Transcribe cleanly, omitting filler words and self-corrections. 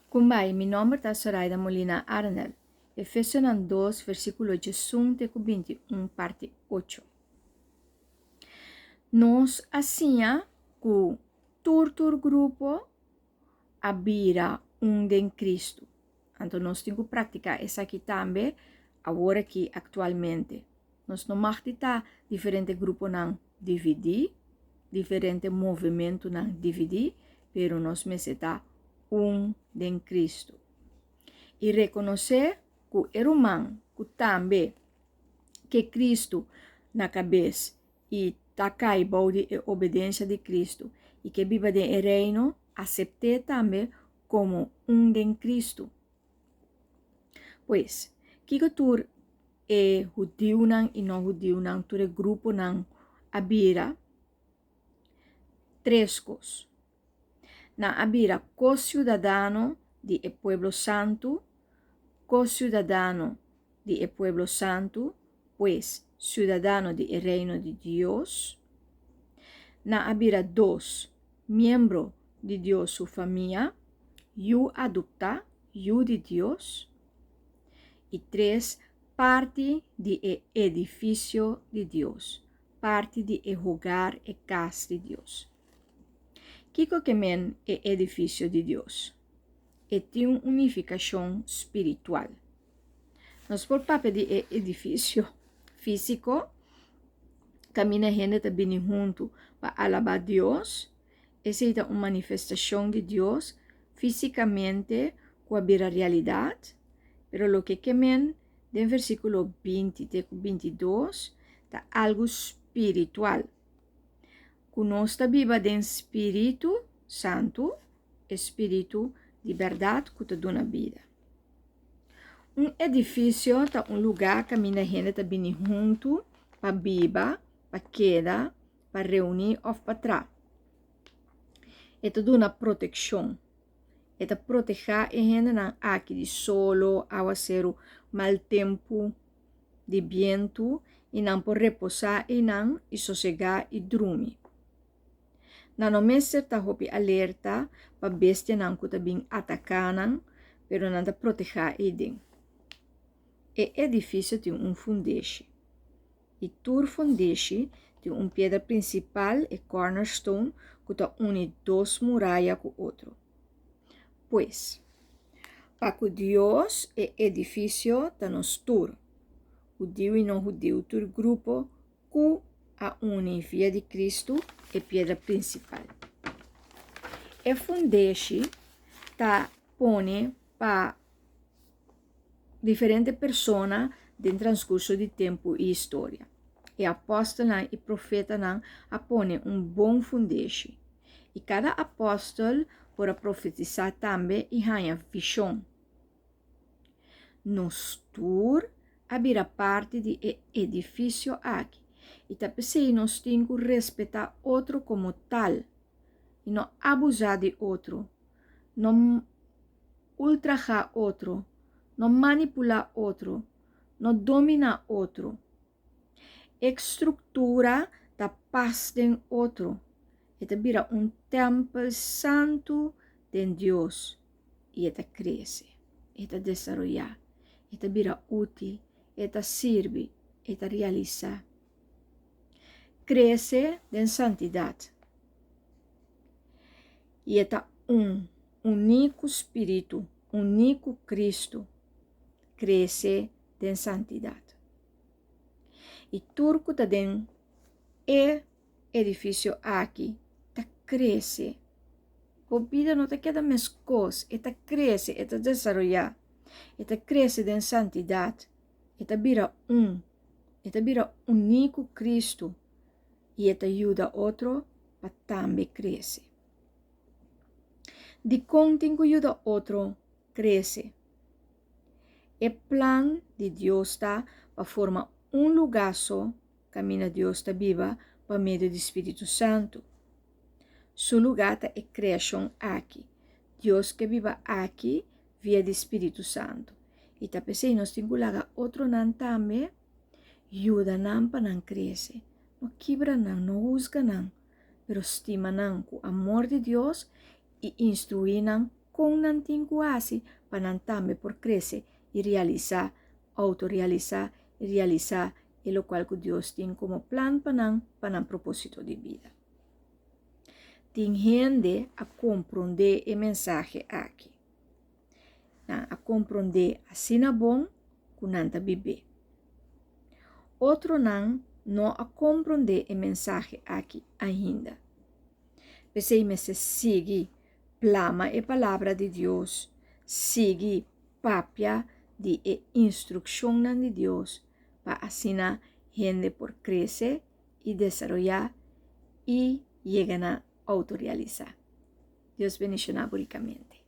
Kumbai, mi nòmber ta Soraida Molina Arendel. Efesionan dos, versíkulo 11 te ku 21, parti 8. Nos a siña ku tur tur grupo a bira un den Kristu. Anto nos tin ku praktiká esaki tambe awor aki aktualmente. Nos no mag di ta diferente gruponan dividí, diferente movementunan dividí, pero nos mester ta un den Kristu. I rekonosé ku e ruman ku tambe ke Kristu na kabes i ta kai bou di e obedensia di Kristu i ke biba den e Reino, asept'é tambe komo un den Kristu. Pues, kiko tur e hudiunan i no hudiunan, tur e gruponan a bira? Tres kos. Nan a bira ko-siudadano di e pueblo santu, ko-siudadano di e pueblo santu, pues, siudadano di e Reino di Dios. Nan a bira dos, miembro di Dios su famia, yu adoptá, yu di Dios. I tres, parti di e edifisio di Dios, parti di e hogar, e kas di Dios. Kiko ke men e edifisio di Dios? E tin un nifikashon spiritual. Nos por papia di e edifisio físiko, kaminda hende ta bini huntu pa alabá Dios. Esei ta un manifestashon di Dios físikamente ku a bira realidat. Pero loke ke men den versíkulo 20 te ku 22 ta algu spiritual. Ku nos ta biba den spiritu santu, e spiritu di bèrdat ku ta duna bida. Un edifisio ta un lugá kaminda hende ta bini huntu pa biba, pa keda, pa reuní òf pa traha. E ta duna protekshon. E ta protehá e hendenan aki di solo, awaseru, mal tempu, di bientu i nan por reposá einan i sosegá i drumi. Nan no mester ta hopi alerta pa bestianan ku ta bin ataká nan, pero nan ta protehá eiden. E edifisio tin un fundeshi, i tur fundeshi tin un piedra prinsipal, e cornerstone, ku ta uni dos muraya ku otro. Pues, pa ku Dios e edifisio ta nos tur, hudiu i no hudiu, tur grupo ku a uni via di Kristu, e piedra prinsipal. E fundeshi ta pone pa diferente persona den transkurso di tempu i historia. E apòstelnan i profetanan a pone un bon fundeshi, i kada apòstel por a profetisá tambe i haña vishon. Nos tur a bira parti di e edifisio aki i ta p'esei nos tin ku respetá otro komo tal i no abusá di otro, no ultrahá otro, no manipulá otro, no dominá otro. E struktura ta pas den otro, e ta bira un tèmpel santu den Dios i e ta krese, e ta desaroyá, e ta bira útil, e ta sirbi, e ta realisá. Krese den santidat. I e ta un, uní ku Spiritu, uní ku Kristu, krese den santidat. I tur ku ta den e edifisio aki ta krese. Bo bida no ta keda meskos, e ta krese, e ta desaroyá, e ta krese den santidat, e ta bira un, e ta bira uní ku Kristu i e ta yuda otro pa tambe krese. Dikon tin ku yuda otro krese? E plan di Dios ta pa forma un lugá so kaminda Dios ta biba pa medio di Spiritu Santu. Su lugá ta e kreashon aki. Dios ke biba aki via di Spiritu Santu. I ta p'esei nos tin ku laga otronan tambe yuda nan pa nan krese. No kibra nan, no husga nan, pero stima nan ku amor di Dios i instruí nan. kon nan tin ku hasi pa nan tambe por krese i realisá, outorealisá i realisá e lokual ku Dios tin komo plan pa nan pa nan propósito di bida. Tin hende a komprondé e mensahe aki. Nan a komprondé asina bon ku nan ta bib'é. Otronan no a komprondé e mensahe aki ainda. P'esei mester sigui plama e Palabra di Dios, sigui papia di e instrukshonnan di Dios pa asina hende por krese i desaroyá i yega na outorealisá. Dios bendishoná bo rikamente.